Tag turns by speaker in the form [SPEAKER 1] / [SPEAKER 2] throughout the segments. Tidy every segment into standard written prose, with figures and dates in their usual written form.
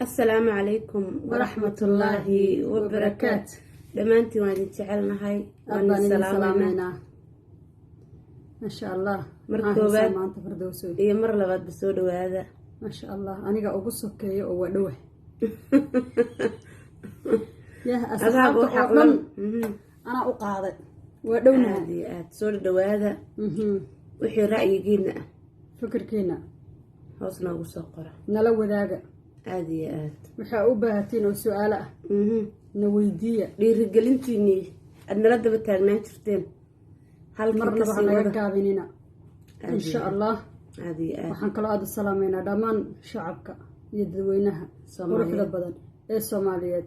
[SPEAKER 1] Asalaamu calaykum waraxmatullaahi wabarakaatu. Dhammaantiin waan idin jecelnahay, waan
[SPEAKER 2] Aad baan
[SPEAKER 1] idin
[SPEAKER 2] idin
[SPEAKER 1] salaameynaa.
[SPEAKER 2] Salaameynaa, maasha Allah.
[SPEAKER 1] Mar
[SPEAKER 2] Maxaa
[SPEAKER 1] koowaad
[SPEAKER 2] haysaa maanta, Fardowsoy?
[SPEAKER 1] iyo mar labaadba soo dhawaada.
[SPEAKER 2] Maasha Allah, aniga ugu sokeeyo oo waa dhowa yah.
[SPEAKER 1] Adaaba
[SPEAKER 2] Asxaabta
[SPEAKER 1] u
[SPEAKER 2] oo
[SPEAKER 1] xaqlan.
[SPEAKER 2] dhan anaa u qaaday, waa dhownahay.
[SPEAKER 1] Aad iyo aad soo dhawaada. Wixii ra'yigiina ah,
[SPEAKER 2] fikirkiina
[SPEAKER 1] hoos noogu soo qora,
[SPEAKER 2] nala wadaaga.
[SPEAKER 1] Aada iyo aad.
[SPEAKER 2] Waxaa u baahatiin oo su-aalo ah na weydiiya.
[SPEAKER 1] Dhiirigelintiinii aad nala daba taagnaan jirteen halkii
[SPEAKER 2] Marnaba ha
[SPEAKER 1] kasii
[SPEAKER 2] naga
[SPEAKER 1] wada.
[SPEAKER 2] gaabinina.
[SPEAKER 1] Aad
[SPEAKER 2] Insha
[SPEAKER 1] iyo aad.
[SPEAKER 2] Allah.
[SPEAKER 1] Aada iyo aad.
[SPEAKER 2] Waxaan kaloo aada u salaameynaa dhammaan shacabka iyo dadweynaha
[SPEAKER 1] Soomaaliyeed.
[SPEAKER 2] quruxda badan ee Soomaaliyeed.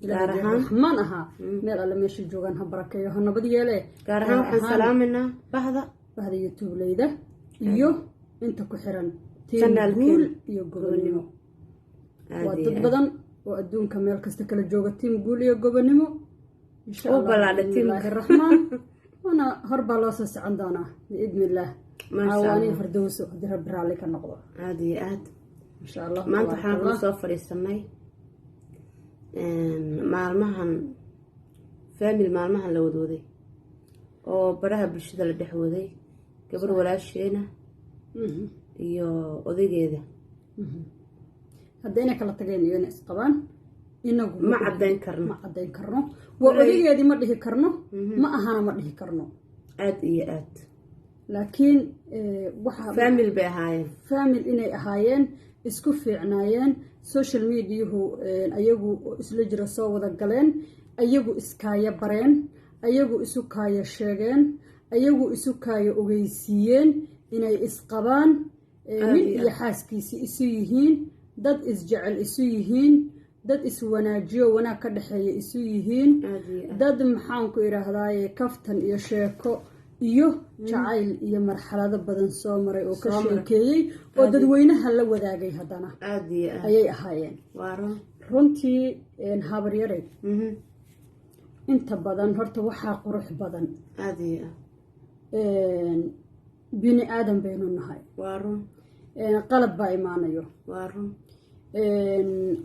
[SPEAKER 1] Gaar
[SPEAKER 2] Ilaahay
[SPEAKER 1] ahaan-
[SPEAKER 2] raxmaan ahaa meel alle meesha joogaan ha barakeeyo, ha nabad yeele.
[SPEAKER 1] Gaar ahaan waxaan salaameynaa bahda
[SPEAKER 2] bahda YouTube-leyda iyo inta ku xiran Team
[SPEAKER 1] Channelkeena.
[SPEAKER 2] Guul iyo Gobonimo.
[SPEAKER 1] Aad
[SPEAKER 2] Waa
[SPEAKER 1] iyo
[SPEAKER 2] dad
[SPEAKER 1] aad.
[SPEAKER 2] badan oo adduunka meel kasta kala jooga, Team Guul iyo Gobonimo, insha
[SPEAKER 1] U
[SPEAKER 2] Allah.
[SPEAKER 1] ballaadha
[SPEAKER 2] Biidnillaahi
[SPEAKER 1] teamka.
[SPEAKER 2] Raxmaan, waana hor baa loo soo socon doonaa biidni Illaah.
[SPEAKER 1] Maasha
[SPEAKER 2] Caawaanihi
[SPEAKER 1] Allah.
[SPEAKER 2] Fardowso, haddii Rabbi raalli ka noqdo.
[SPEAKER 1] Aada iyo aad.
[SPEAKER 2] Insha Allah.
[SPEAKER 1] Maanta waxaan
[SPEAKER 2] Tabaaraka
[SPEAKER 1] kula soo fadhiisanay maalmahan family, maalmahan la wadwaday oo baraha bulshada la dhex waday, gabar walaasheena iyo odaygeeda.
[SPEAKER 2] Hadda inay kala tageen iyo inay isqabaan inagu
[SPEAKER 1] Ma caddayn karno.
[SPEAKER 2] Ma caddayn karno. Waa odageedii ma dhihi karno, ma ahana ma dhihi karno.
[SPEAKER 1] Aada iyo aad.
[SPEAKER 2] Laakiin waxa
[SPEAKER 1] Family bay ahaayeen.
[SPEAKER 2] Family inay ahaayeen, isku fiicnaayeen, social mediahu ayagu isla jira soo wada galeen, ayagu iskaaya bareen, ayagu isu kaaya sheegeen, ayagu isu kaaya ogeysiiyeen inay isqabaan, nin iyo xaaskiisii isu yihiin, dad isjecel isu yihiin, dad iswanaajiyo, wanaag ka dhexeeya isu yihiin, dad, maxaanku idhaahdaaye, kaftan iyo sheeko iyo jacayl iyo marxalado badan soo maray oo ka sheekeeyey oo dadweynaha la wadaagay haddana ayay ahaayeen. Runtii, habaryare, inta badan horta waxaa qurux badan, bini aadan baynu nahay, qalab baa imaanayo,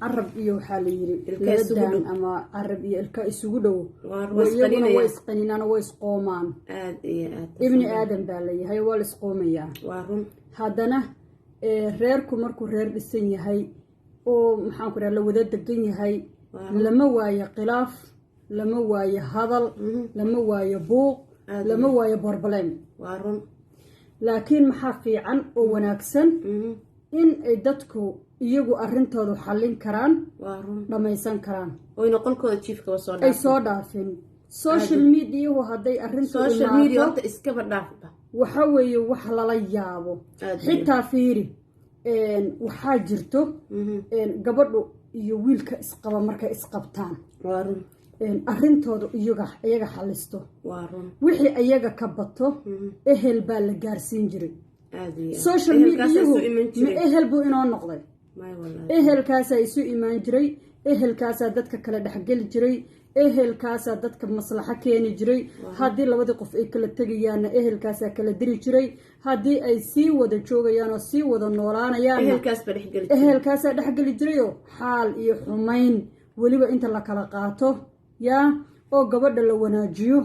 [SPEAKER 2] carab iyo, waxaa la yiri, laba daan ama carab iyo ilka isugu dhow, iyaguna way isqaninaan, way isqoomaan. Ibni aadan baa la yahay, waa la isqoomayaa. Haddana reerku markuu reer dhisan yahay oo, maxaan ku raha, la wada degan yahay, lama waayo khilaaf, lama waayo hadal, lama waayo buuq, lama waayo problem. Laakiin maxaa fiican oo wanaagsan? In ay dadku iyagu arrintoodu xallin karaan, dhammaysan karaan,
[SPEAKER 1] oyna qolkooda jiifkaba soo
[SPEAKER 2] ay soo dhaafin social mediahu. Hadday arrintu
[SPEAKER 1] social media horta iskaba dhaafba.
[SPEAKER 2] Waxa weeye wax lala yaabo. Xitaa fiiri, waxaa jirto gabadhu iyo wiilka isqaba markay isqabtaan, arrintooda iyaga xalisto. Wixii iyaga ka bato ehel baa la gaarsiin jiray. Social mediahu ma ehel buu inoo noqday? Ehelkaasaa isu imaan jiray, ehelkaasaa dadka kala dhexgeli jiray, ehelkaasaa dadka maslaxo keeni jiray. Haddii labadii qof ay kala tegayaanna, ehelkaasaa kala diri jiray. Haddii ay sii wada joogayaan oo sii wada noolaanayaanna, ehelkaasaa dhexgeli jirayoo xaal iyo xumayn weliba inta la kala qaato yaa, oo gabadha la wanaajiyo,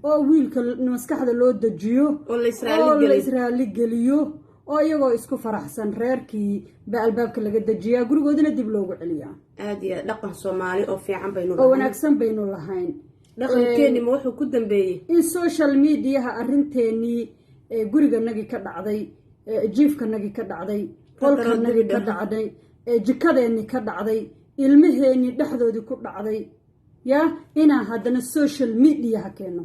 [SPEAKER 2] oo wiilka maskaxda loo dejiyo,
[SPEAKER 1] oo la israali
[SPEAKER 2] oo la
[SPEAKER 1] geliyo.
[SPEAKER 2] Israali geliyo, oo iyagoo isku faraxsan reerkii baa albaabka laga dejiyaa, gurigoodina dib loogu celiyaa.
[SPEAKER 1] Aad iyo aad, dhaqan Soomaali oo fiican baynu
[SPEAKER 2] oo
[SPEAKER 1] lahayn.
[SPEAKER 2] Wanaagsan baynu lahayn.
[SPEAKER 1] Dhaqankeeni ma wuxuu ku dambeeyey
[SPEAKER 2] in social mediaha arrinteenii ee guriganagii ka dhacday, ee jiifkanagii ka dhacday, qolkanagii ka dhacday, ee jikadeenii ka dhacday, ilmaheenii dhexdoodii ku dhacday, yaa inaan haddana social mediaha keeno,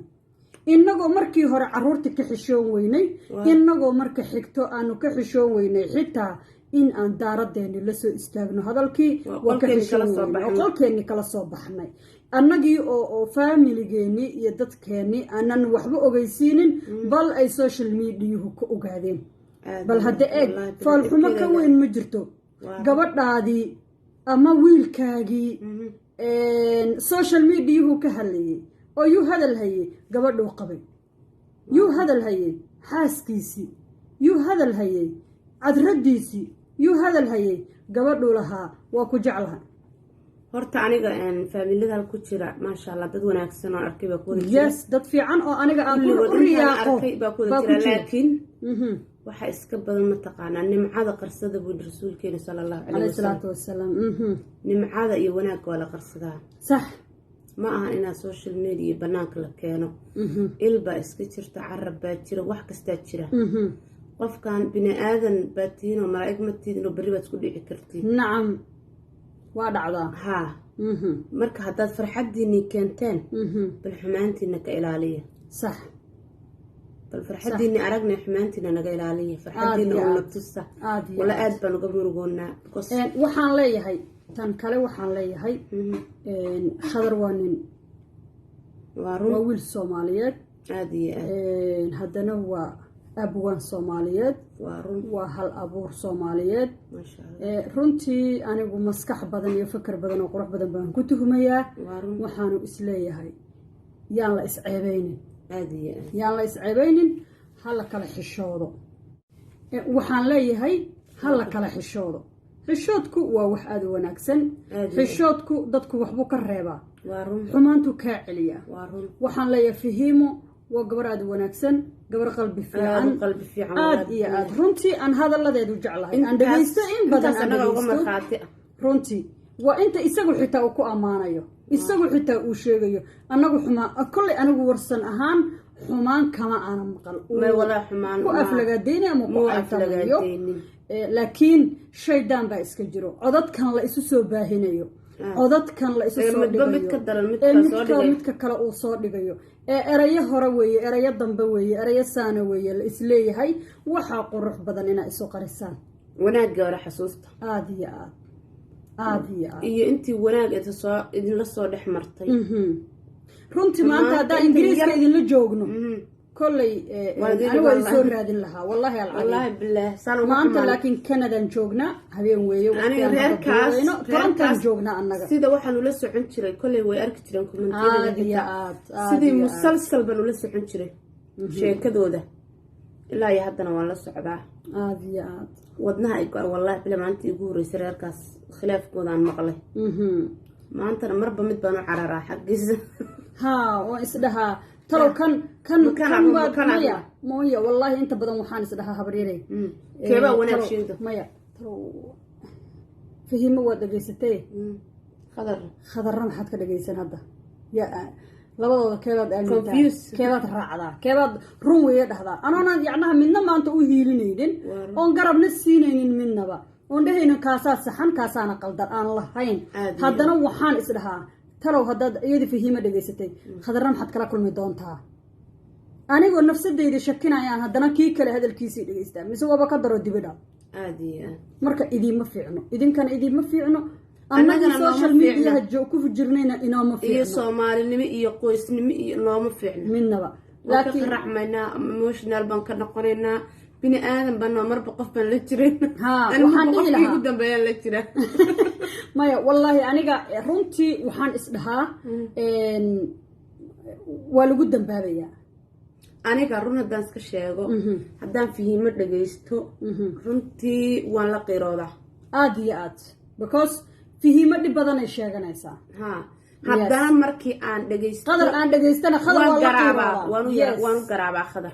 [SPEAKER 2] innagoo markii hore caruurta ka xishoon weynay, innagoo marka xigto aanu ka xishoon weynay xitaa in aan daaradeeni lasoo istaagno hadalkii.
[SPEAKER 1] Waa
[SPEAKER 2] waa ka
[SPEAKER 1] qolkeeni
[SPEAKER 2] xishoon
[SPEAKER 1] kala soo
[SPEAKER 2] weynay oo
[SPEAKER 1] baxnay.
[SPEAKER 2] Qolkeenii kala soo baxnay, annagii oo faamiligeenii iyo dadkeenii aanan waxba ogeysiinin, bal ay social mediahu ka ogaadeen.
[SPEAKER 1] Aad
[SPEAKER 2] Bal
[SPEAKER 1] iyo
[SPEAKER 2] hadda
[SPEAKER 1] aad,
[SPEAKER 2] eeg,
[SPEAKER 1] wallaahi,
[SPEAKER 2] foolxumo ka
[SPEAKER 1] dhibkeeda
[SPEAKER 2] weyn ma jirto. Gabadhaadii ama wiilkaagii social mediahu ka hadlayay oo yuu hadal hayay, gabadhuu qabay yuu hadal hayay, xaaskiisii yuu hadal hayay, cadradiisii Yuu hadal hayay gabadhuu lahaa waa ku jeclaha.
[SPEAKER 1] Horta aniga faamilada hal ku jira, maasha Allah, dad wanaagsan oo arkay baa ku wada jira.
[SPEAKER 2] Yes, dad fiican oo aniga aan ku
[SPEAKER 1] Kulligood intaan
[SPEAKER 2] riyaaqo
[SPEAKER 1] arkay baa ku wada
[SPEAKER 2] baa ku
[SPEAKER 1] jira,
[SPEAKER 2] jira.
[SPEAKER 1] Laakiin waxaa iska badan, mataqaanaa, nimcada qarsada buu yidhi rasuulkeena sala Allahu
[SPEAKER 2] caleyhi
[SPEAKER 1] caleyhi wasalam.
[SPEAKER 2] salaatu wasalaam.
[SPEAKER 1] Nimcada iyo wanaagga waa la qarsadaa. Ma aha inaad social media banaanka la keeno. Il baa iska jirta, carab baa jira, wax kastaa jira. Qofkan bini aadan baa tihiin oo malaa'ig ma tihiin oo berri baad isku dhici kartiin.
[SPEAKER 2] Nacam, waa dhacdaa.
[SPEAKER 1] Haa. Marka haddaad farxaddiinii keenteen, bal xumaantiina ka ilaaliya. Bal farxaddiini aragnay, xumaantiina naga ilaaliya, farxaddiina
[SPEAKER 2] iyo
[SPEAKER 1] oo na
[SPEAKER 2] aad.
[SPEAKER 1] tusa.
[SPEAKER 2] Aad iyo
[SPEAKER 1] Wala
[SPEAKER 2] aad.
[SPEAKER 1] aad baan uga murugoonaa because
[SPEAKER 2] Waxaan leeyahay tan kale, waxaan leeyahay Khadar waa nin
[SPEAKER 1] waa
[SPEAKER 2] waa
[SPEAKER 1] run.
[SPEAKER 2] wiil Soomaaliyeed.
[SPEAKER 1] Aada iyo aad.
[SPEAKER 2] Haddana waa abwaan Soomaaliyeed.
[SPEAKER 1] Waa run.
[SPEAKER 2] Waa hal abuur Soomaaliyeed.
[SPEAKER 1] Maasha Allah.
[SPEAKER 2] Runtii anigu maskax badan iyo fikir badan oo qurux badan baan ku tuhmayaa.
[SPEAKER 1] Waa run.
[SPEAKER 2] Waxaanu isleeyahay yaan la isceebeynin.
[SPEAKER 1] Aada iyo aad.
[SPEAKER 2] Yaan la isceebeynin, ha la kala xishoodo. Waxaan leeyahay ha la kala xishoodo. Xishoodku waa wax aada u wanaagsan.
[SPEAKER 1] Aad iyo aad.
[SPEAKER 2] Xishoodku dadku waxbuu ka reebaa.
[SPEAKER 1] Waa run.
[SPEAKER 2] Xumaantuu kaa celiyaa.
[SPEAKER 1] Waa run.
[SPEAKER 2] Waxaan leeyahay Fahiimo waa gabar aada u wanaagsan, gabar qalbi
[SPEAKER 1] Aada
[SPEAKER 2] fiican.
[SPEAKER 1] u qalbi fiican.
[SPEAKER 2] Aad iyo aad runtii aan hadalladeedu jeclahay, aan dhegaysto in badan,
[SPEAKER 1] Intaas
[SPEAKER 2] aan
[SPEAKER 1] annaga uga
[SPEAKER 2] dhegaysto.
[SPEAKER 1] markhaati ah.
[SPEAKER 2] Runtii waa inta isagu xitaa uu ku ammaanayo, isagu xitaa uu sheegayo. Annagu xumaan kollay anigu Warsan ahaan xumaan kama aana maqal.
[SPEAKER 1] May, walaa xumaan
[SPEAKER 2] ku aflagaadeynayo ama ku
[SPEAKER 1] muu
[SPEAKER 2] caytamayo.
[SPEAKER 1] aflagaadeynin.
[SPEAKER 2] Laakiin shaydaan baa iska jiro. Codadkan la isu soo baahinayo, codadkan la isu
[SPEAKER 1] Ee
[SPEAKER 2] soo
[SPEAKER 1] midba
[SPEAKER 2] dhigayo,
[SPEAKER 1] mid ka daran midka
[SPEAKER 2] ee
[SPEAKER 1] soo
[SPEAKER 2] midka
[SPEAKER 1] dhigayo.
[SPEAKER 2] midka kale uu soo dhigayo, ee erayo hore weeye, erayo dambe weeye, erayo saana weeye la isleeyahay, waxaa qurux badan inaa isu qarisaan.
[SPEAKER 1] Wanaagga hore xasuusta.
[SPEAKER 2] Aada iyo aad, aada iyo aad.
[SPEAKER 1] Iyo intii wanaag idin soo idinla soo dhex martay.
[SPEAKER 2] Runtii maanta
[SPEAKER 1] Maanta
[SPEAKER 2] haddaan
[SPEAKER 1] inta
[SPEAKER 2] Ingiriiska idinla joogno, kolley
[SPEAKER 1] Waa idin
[SPEAKER 2] anigu waa
[SPEAKER 1] wallahi.
[SPEAKER 2] soo raadin lahaa, wallahi alcadiim.
[SPEAKER 1] Wallaahi bilaah saan uga
[SPEAKER 2] Maanta
[SPEAKER 1] xumaan.
[SPEAKER 2] laakiin Canadaan joognaa, habeen weeye,
[SPEAKER 1] Aniga
[SPEAKER 2] waqtigaan hadda
[SPEAKER 1] reerkaas
[SPEAKER 2] duubayno. Torontaan
[SPEAKER 1] reerkaas
[SPEAKER 2] joognaa annaga.
[SPEAKER 1] Sida waxaan ula socon jiray, kolley way arki jireen commentiyada
[SPEAKER 2] Aad iyo
[SPEAKER 1] xitaa.
[SPEAKER 2] aad, aad
[SPEAKER 1] Sidii
[SPEAKER 2] iyo aad.
[SPEAKER 1] musalsal baan ula socon jiray sheekadooda, ilaa iyo haddana waan la socdaa.
[SPEAKER 2] Aada iyo aad.
[SPEAKER 1] Wadnaha ay go-an, wallahi bila maalintii igu horreysay reerkaas khilaafkoodaan maqlay. Maantana marba mid baan u cararaa xaggiisa.
[SPEAKER 2] Haa, waan isdhahaa talow kan kan
[SPEAKER 1] Ma kan
[SPEAKER 2] kan
[SPEAKER 1] ama
[SPEAKER 2] waad
[SPEAKER 1] kan ama?
[SPEAKER 2] Maya maya, wallaahi inta badan waxaan isdhahaa habaryarey.
[SPEAKER 1] Keebaa wanaag
[SPEAKER 2] Talow-
[SPEAKER 1] sheegda?
[SPEAKER 2] Maya, talow Fahiimo waad dhegaysatay.
[SPEAKER 1] Khadar.
[SPEAKER 2] Khadarna maxaad ka dhegaysan hadda? Ya labadooda keebaad aamintaa?
[SPEAKER 1] Confused.
[SPEAKER 2] Keebaad raacdaa? Keebaad run weeye dhahdaa? Anoona yacnaha midna maanta u hiilinaynin, oon garabna siinaynin midnaba, oon dhehaynin kaasaa saxan, kaasaana qaldan aan lahayn.
[SPEAKER 1] Aad iyo
[SPEAKER 2] Haddana waxaan isdhahaa talow haddaad iyada Fahiimo dhegaysatay, Khadarna maxaad kala kulmi doontaa? Anigoo nafsadayda shakinayaan haddana kii kale hadalkiisii dhegaystaa, mise waaba ka daro dibidha.
[SPEAKER 1] Aada iyo aad.
[SPEAKER 2] Marka idiima fiicno, idinkana idiima fiicno, annagii
[SPEAKER 1] Annagana nooma
[SPEAKER 2] social
[SPEAKER 1] fiicno.
[SPEAKER 2] mediaha ku jirnayna inooma
[SPEAKER 1] Iyo
[SPEAKER 2] fiicno.
[SPEAKER 1] Soomaalinimo iyo qoysnimo iyo nooma fiicno.
[SPEAKER 2] Midnaba.
[SPEAKER 1] Waan ka
[SPEAKER 2] laakiin
[SPEAKER 1] qaracmaynaa, emotional baan ka noqonaynaa, bini aadan baan noo, marba qof baan la jirin.
[SPEAKER 2] Haa,
[SPEAKER 1] Anigu
[SPEAKER 2] waxaan
[SPEAKER 1] marba
[SPEAKER 2] dhihi
[SPEAKER 1] qofkii
[SPEAKER 2] lahaa.
[SPEAKER 1] ugu dambeeyaan la jiraa.
[SPEAKER 2] Maya, wallaahi aniga runtii waxaan isdhahaa waa lagu dambaabayaa.
[SPEAKER 1] Aniga run haddaan iska sheego, haddaan Fahiimo dhagaysto, runtii waan la qiroodaa.
[SPEAKER 2] Aada iyo aad, because Fahiimo dhib badanay sheeganaysaa.
[SPEAKER 1] Ha, haddana markii aan dhagaysto
[SPEAKER 2] Qadar aan dhegaystana, Khadar
[SPEAKER 1] waan
[SPEAKER 2] waa la
[SPEAKER 1] garaabaa.
[SPEAKER 2] qiiroodaa.
[SPEAKER 1] Waan u waan u garaabaa Khadar.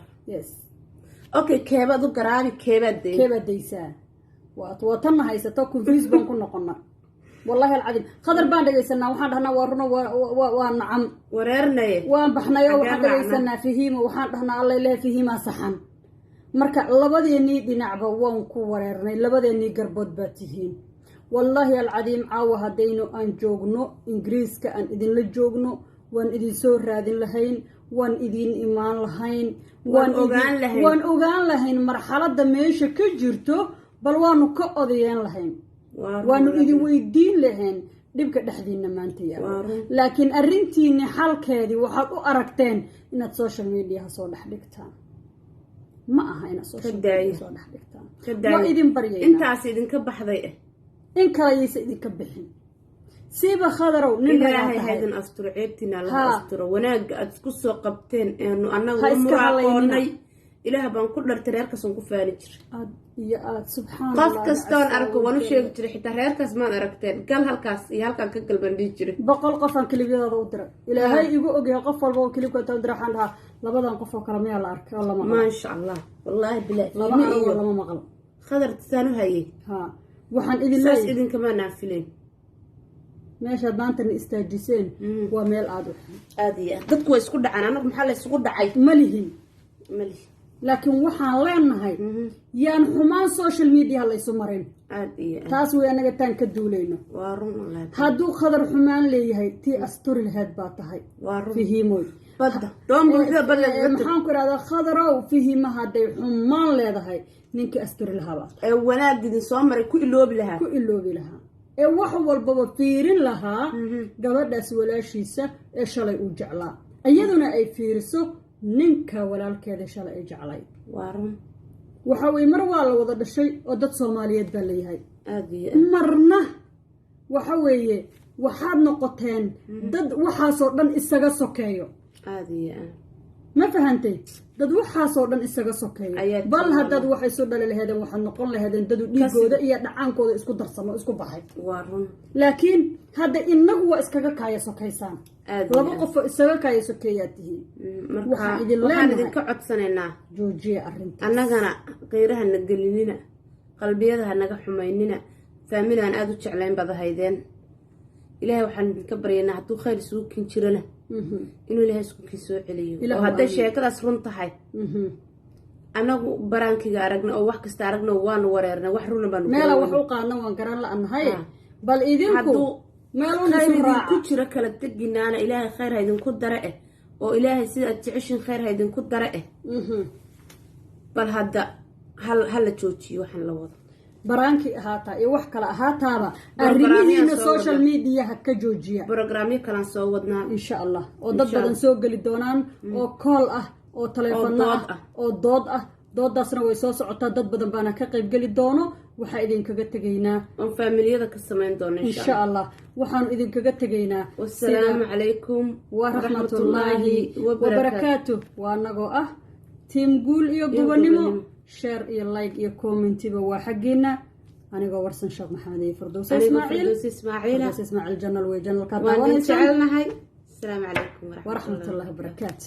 [SPEAKER 1] Okay, keebaad u garaabi, keebaad dayn?
[SPEAKER 2] Keebaad daysaa? Waa tanna haysato, confuse baan ku noqona, wallahi alcadiim. Khadar baan dhegaysanaa, waxaan dhahnaa waa runo, waa nacam.
[SPEAKER 1] Wareernaye.
[SPEAKER 2] Waan baxnayo.
[SPEAKER 1] Xagee
[SPEAKER 2] Waxaan
[SPEAKER 1] raacnaa?
[SPEAKER 2] dhegaysanaa Fahiimo, waxaan dhahnaa alla ilaha Fahiimaa saxan. Marka labadeenii dhinacba waan ku wareernay, labadeenii garbood baa tihiin. Wallaahi alcadiim, caawa haddaynu aan joogno Ingiriiska, aan idinla joogno, waan idinsoo raadin lahayn, waan idin imaan lahayn.
[SPEAKER 1] Waan ogaan lahayn.
[SPEAKER 2] Waan ogaan lahayn marxaladda meesha ka jirto, bal waanu ka odayeen lahayn, waanu idin weydiin lahayn dhibka dhexdiina maanta yaalo.
[SPEAKER 1] Waa run.
[SPEAKER 2] Laakiin arrintiini xalkeedii waxaad u aragteen inaad social mediaha soo dhex dhigtaan. Ma aha inaad social
[SPEAKER 1] Ka daayo.
[SPEAKER 2] media soo dhex dhigtaan.
[SPEAKER 1] Ka daayo.
[SPEAKER 2] Waa idin baryaynaa.
[SPEAKER 1] Intaas idinka baxday eh.
[SPEAKER 2] In kalayaysa idinka bixin, siiba Khadarow nin ragaa
[SPEAKER 1] Ilaahay
[SPEAKER 2] tahay.
[SPEAKER 1] haydin asturo, ceebtiina Allaha
[SPEAKER 2] Haa.
[SPEAKER 1] asturo. Wanaagga aad isku soo qabteen eenu annagu
[SPEAKER 2] Ha
[SPEAKER 1] la
[SPEAKER 2] iska halaynina.
[SPEAKER 1] muraaqoonay. Ilaah baan ku dhartay, reerkaas aan ku faani jiray.
[SPEAKER 2] Aad iyo aad, subxaan.
[SPEAKER 1] Qof kastoon arko waan u sheegi jiray, xitaa reerkaas maan aragteen, gal halkaas iyo halkaan ka gal baan dhihi jiray.
[SPEAKER 2] 100 qof aan clip-yadooda u diray, Ilaahay igu ogyahay. Qof walba oo clip-ka intaan u diray waxaan dhahaa, labadan qof oo kale miyaa la arkay oo lama maqlo?
[SPEAKER 1] Maasha Allah, wallaahi bilaa
[SPEAKER 2] Laba
[SPEAKER 1] Fihime
[SPEAKER 2] arag oo
[SPEAKER 1] iyo
[SPEAKER 2] lama maqlo.
[SPEAKER 1] Khadar saan u hayay.
[SPEAKER 2] Ha, waxaan idin
[SPEAKER 1] Saas
[SPEAKER 2] leeyahay,
[SPEAKER 1] idinkama naafileen.
[SPEAKER 2] Meeshaad maantana istaajiseen waa meel aada u xun.
[SPEAKER 1] Aada iyo aad. Dadku way isku dhacaan, anagu maxaa la isugu dhacay?
[SPEAKER 2] Ma lihin.
[SPEAKER 1] Mali.
[SPEAKER 2] Laakiin waxaan leenahay, yaan xumaan social media laysu marin.
[SPEAKER 1] Aada iyo aad.
[SPEAKER 2] Taas way anaga taan ka duulayno.
[SPEAKER 1] Waa run, wallaahi.
[SPEAKER 2] Hadduu Khadar xumaan leeyahay, tii asturi laheyd baa tahay.
[SPEAKER 1] Waa run.
[SPEAKER 2] Fihiimoy.
[SPEAKER 1] Badda doon buuxda badda.
[SPEAKER 2] Maxaan ku idhahdaa, Khadarow, Fihima hadday xumaan leedahay, ninkii asturi lahaa baa tahay.
[SPEAKER 1] Ee wanaag idin soo maray ku iloobi lahaa.
[SPEAKER 2] Ku iloobi lahaa, ee wax walbaba fiirin lahaa gabadhaas walaashiisa ee shalay uu jeclaa, iyaduna ay fiiriso ninka walaalkeeda shalay ay jeclay.
[SPEAKER 1] Waa run.
[SPEAKER 2] Waxa weye, mar waa la wada dhashay oo dad Soomaaliyeed baa leeyahay.
[SPEAKER 1] Aada iyo aad.
[SPEAKER 2] Marna waxa weeye waxaad noqoteen dad waxaasoo dhan isaga sokeeyo.
[SPEAKER 1] Aada iyo aad.
[SPEAKER 2] Ma fahantay? Dad waxaasoo dhan isaga sokeeyo.
[SPEAKER 1] Ayaa
[SPEAKER 2] Bal
[SPEAKER 1] jira.
[SPEAKER 2] haddaad wax isu dhali laheedeen, waxaad noqon laheedeen dadu dhiigooda iyo dhacaankooda isku darsamo, isku baxay.
[SPEAKER 1] Waa run.
[SPEAKER 2] Laakiin hadda inagu waa iskaga kaaya sokaysaan.
[SPEAKER 1] Aad iyo
[SPEAKER 2] Laba
[SPEAKER 1] aad.
[SPEAKER 2] qofoo isaga kaaya sokeeyaad tihiin.
[SPEAKER 1] Marka
[SPEAKER 2] Waxaan idin
[SPEAKER 1] waxaan
[SPEAKER 2] leenahay,
[SPEAKER 1] idinka codsanaynaa,
[SPEAKER 2] joojiya arrintaas.
[SPEAKER 1] Annagana qiiraha na gelinina, qalbiyada ha naga xumaynina. Faamilaan aada u jeclayn baad ahaydeen. Ilaahay waxaan idinka baryaynaa, hadduu khayr isugu kin jirana, inuu Ilaahay isku kin soo celiyo.
[SPEAKER 2] Ilaahu
[SPEAKER 1] Oo hadday
[SPEAKER 2] amiin.
[SPEAKER 1] sheekadaas run tahay, annagu prank-iga aragna oo wax kasta aragna, waanu wareernay, wax runa baanu
[SPEAKER 2] Meela wax
[SPEAKER 1] garanayna.
[SPEAKER 2] u qaadna waan garan la-nahay. Bal idinku
[SPEAKER 1] Hadduu
[SPEAKER 2] meel un
[SPEAKER 1] khayr
[SPEAKER 2] isu
[SPEAKER 1] idinku
[SPEAKER 2] raaca.
[SPEAKER 1] jiro kala teginaana, Ilaahay khayr ha idinku dare eh, oo Ilaahay sida aad jeceshin khayr ha idinku dare eh. Bal hadda hal hala joojiyo waxaan la wado.
[SPEAKER 2] Prank-i ahaataa iyo wax kale ahaataaba,
[SPEAKER 1] Barnaamijyaan
[SPEAKER 2] arrimihiina
[SPEAKER 1] soo
[SPEAKER 2] social
[SPEAKER 1] wadnaa.
[SPEAKER 2] media-ha ka joojiya.
[SPEAKER 1] Programyo kalaan soo wadnaa.
[SPEAKER 2] Insha Allah, oo dad
[SPEAKER 1] Insha
[SPEAKER 2] badan
[SPEAKER 1] Allah.
[SPEAKER 2] soo geli doonaan, oo call ah, oo taleefano
[SPEAKER 1] Oo dood
[SPEAKER 2] ah,
[SPEAKER 1] ah.
[SPEAKER 2] oo dood ah. Doodaasna way soo socotaa, dad badan baana ka qayb geli doono. Waxaa idinkaga tegaynaa,
[SPEAKER 1] oon faamiliyada ka samayn doono, insha
[SPEAKER 2] insha Allah, waxaanu idinkaga tegaynaa,
[SPEAKER 1] Wasalaamu calaykum
[SPEAKER 2] waraxmatullaahi wabarakaatu. Waa anagoo ah team Guul iyo Gobonimo.
[SPEAKER 1] Gobonimo.
[SPEAKER 2] Share iyo like iyo comment-iba waa xaggiina. Anigoo Warsan Sheekh Maxamed iyo Firdowsa
[SPEAKER 1] Anigoo
[SPEAKER 2] Ismaaciil.
[SPEAKER 1] Firdowsa Ismaaciila.
[SPEAKER 2] Firdowsa Ismaaciil channel wey channel-kaa
[SPEAKER 1] Waan idin
[SPEAKER 2] daawanaysaan.
[SPEAKER 1] jecelnahay. Asalaamu calaykum.
[SPEAKER 2] Waraxmatullaahi wabarakaatu.